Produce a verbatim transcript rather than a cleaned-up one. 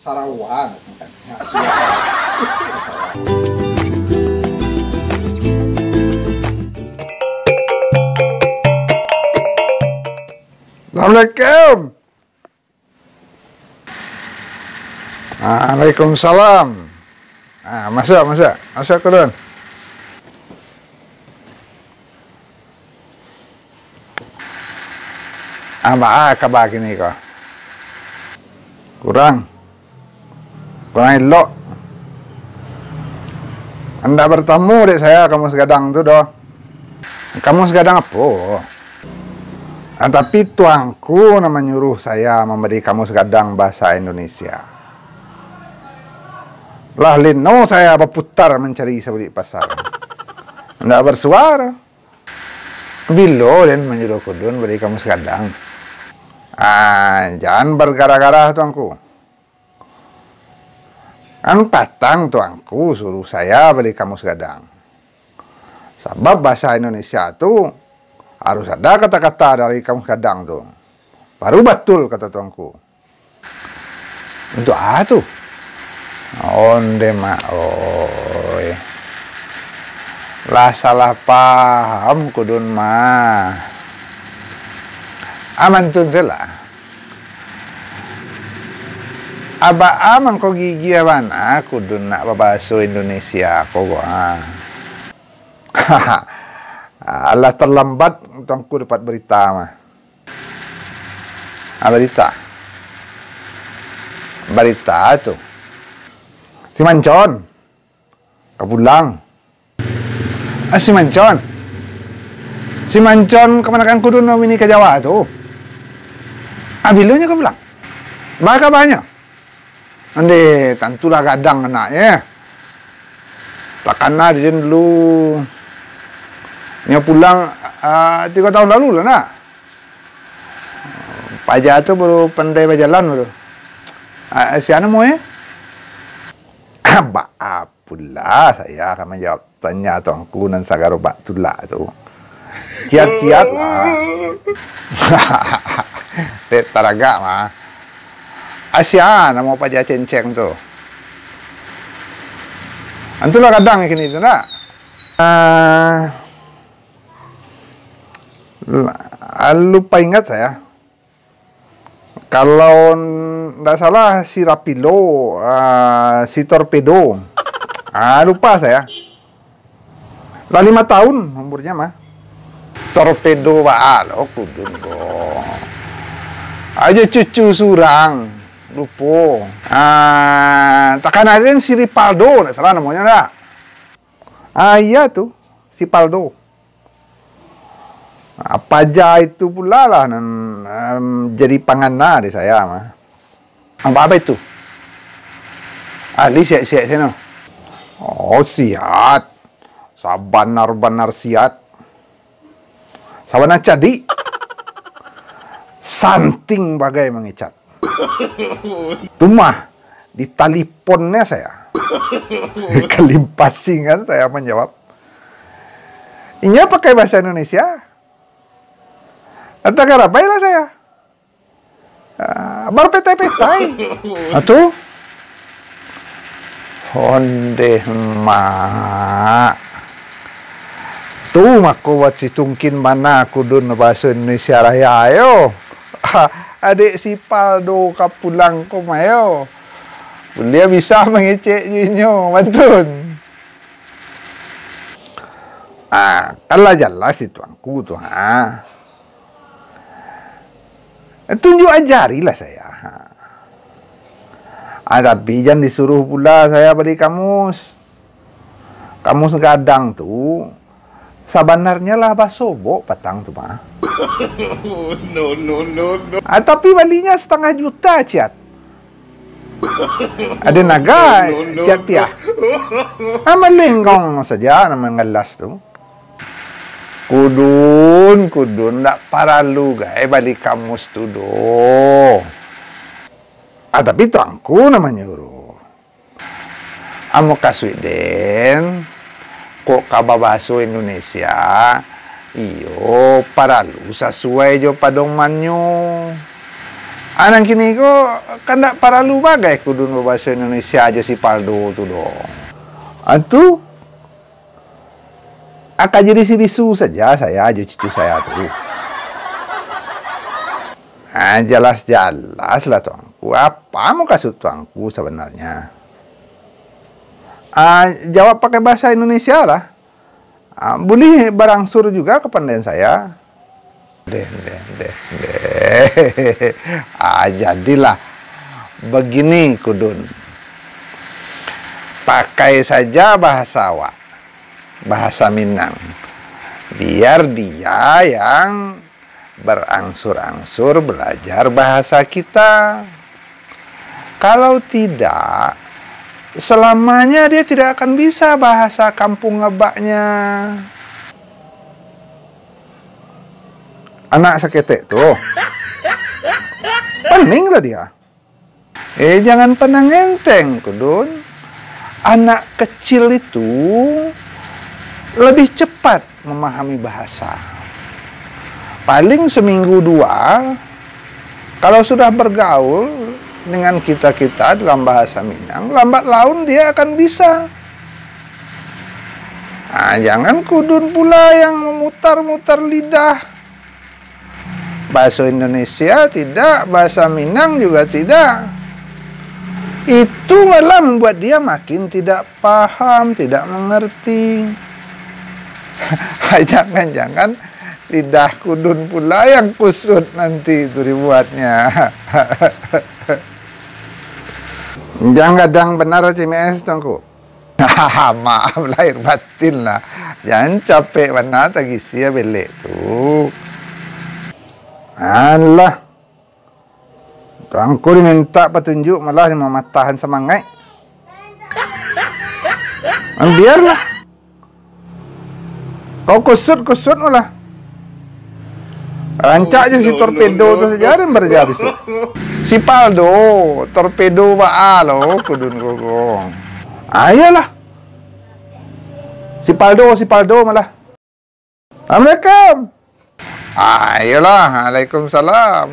Sarawa. Assalamualaikum. Waalaikumsalam. Ah, masuak, masuak. Masuak, Kudun. Ah, baa kaba kini ko? Kurang. Kurang elok. Andak batamu dek saya kamus gadang tu doh. Kamus gadang apo? Ah, tapi tuangku nan manyuruah saya mambali kamus gadang bahasa Indonesia. Lah lino saya baputar mancari sabulik pasar. Ndak basuo. Bilo den manyuruah Kudun bali kamus gadang? Ah, jan bagara-gara, tuangku. Kan patang tuangku suruah saya bali kamus gadang. Sabab bahasa Indonesia tu harus ada kata-kata dari kamus gadang tu. Baru batul, kata tuangku. Untuak a tu? Onde, Mak, oi. Lah salah paham Kudun mah. Aman tun se lah. Abak aman ko gigi bana Kudun nak babaso Indonesia ko, ah. Alah talambat tuangku dapat barita mah. Ah, barita. Barita tu. Si Mancon ka pulang. Ah, si Mancon. Si Mancon kamanakan Kudun wini ka Jawa tu. Ah, bilo nyo ka pulang? Baa kabanyo? Ande, tantulah gadang anaknyo. Takana di den dulu. Nyo pulang, ah, tigo taun lalu lah, nak. Paja tu baru pandai bajalan baru. Ah, sia namo, eh? Baa pulo saya ka manjawab tanya tuangku nan sagaro bak tulak tu. Ciat-ciat lah. Dek taragak mah. Ah, sia namo paja cenceng tu. Antulah gadang kini tu, nak. Ah, lupa ingat saya. Kalau ndak salah, si Rapilo, ah, si Torpedo. Ah, lupa saya. Lah lima tahun umurnya mah. Torpedo baa lo Kudun ko. Ajo cucu surang, lupo. Ah, takana den si Ripaldo, ndak salah namonyo ndak? Ah, iya tu, si Paldo. Ah, paja itu pula lah nan, em, jadi pangana di saya mah. Apa-apa itu? Ahli siat-siat seno. Oh, siat. Sabanar-banar siat. Sabana cadik, santing bagai mangicat. Tu mah, ditaliponnya saya. Kalimpasingan saya manjawab. Inyo pakai bahasa Indonesia. Antah karabailah saya. Ah, barpetai-petai. Ah, tu? Ondeh, Mak. Tu mako buat si tungkin bana Kudun bahaso Indonesia Raya, yo. Adek si Paldo ka pulang ko, mayo. Buliah bisa mangecek jo inyo, mantun. Ah, kan lah jaleh si tuangku tu, ha. Tunjuk ajarilah saya. Ah, tapi jan disuruh pula saya bali kamus. Kamus gadang tu sabanarnyo lah basobok patang tu mah. No, no, no, no. Ah, tapi balinyo satangah juta ciat. Ado naga ciat piah. Ah, malenggong saja nan manggalas tu. Kudun, Kudun, ndak paralu gai bali kamus tu doh. Ah, tapi tuangku nan manyuruh. Amun kasuik den, kok ka babaso Indonesia, iyo paralu sasuai jo padomannyo. Ah, nan kini ko, kan ndak paralu bagai Kudun babaso Indonesia jo si Paldo tu doh. Ah, tu, aka jadi si bisu saja saya jo cucu saya tu. Ah, jelas-jelas lah, Tuanku. Apa mukasuik Tuanku sabananyo? Ah, jawab pakai bahasa Indonesia lah. Ah, buliah barangsur juga kapandaian saya. Deh, deh, deh, deh. Ah, jadilah begini, Kudun. Pakai saja bahasa awak, bahasa Minang. Biar dia yang barangsur-angsur belajar bahasa kita. Kalau tidak, selamanya dia tidak akan bisa bahasa kampung abaknya. Anak saketek tu. Peninglah dia. Eh, jangan pandang enteng, Kudun. Anak kecil itu lebih cepat memahami bahasa. Paling seminggu dua, kalau sudah bergaul dengan kita-kita dalam bahasa Minang, lambat laun dia akan bisa. Nah, jangan Kudun pula yang memutar-mutar lidah. Bahasa Indonesia tidak, bahasa Minang juga tidak. Itu malah membuat dia makin tidak paham, tidak mengerti. Jangan-jangan lidah Kudun pula yang kusut nanti itu dibuatnya. Jang gadang benar C M S, Tuanku. Maaf lahir batin lah. Jan capek bana tagisia belek tu. Alah. Tuanku dimintak patunjuk malah mamatahan samangaik. Biarlah. Kau kusut-kusut malah. Rancak jo si torpedo tu saja, dan baraja bisuak. Si Paldo, torpedo baa lo, Kudun Gogong. Ayolah. Si Paldo, si Paldo malah. Assalamualaikum. Ayolah, waalaikumsalam.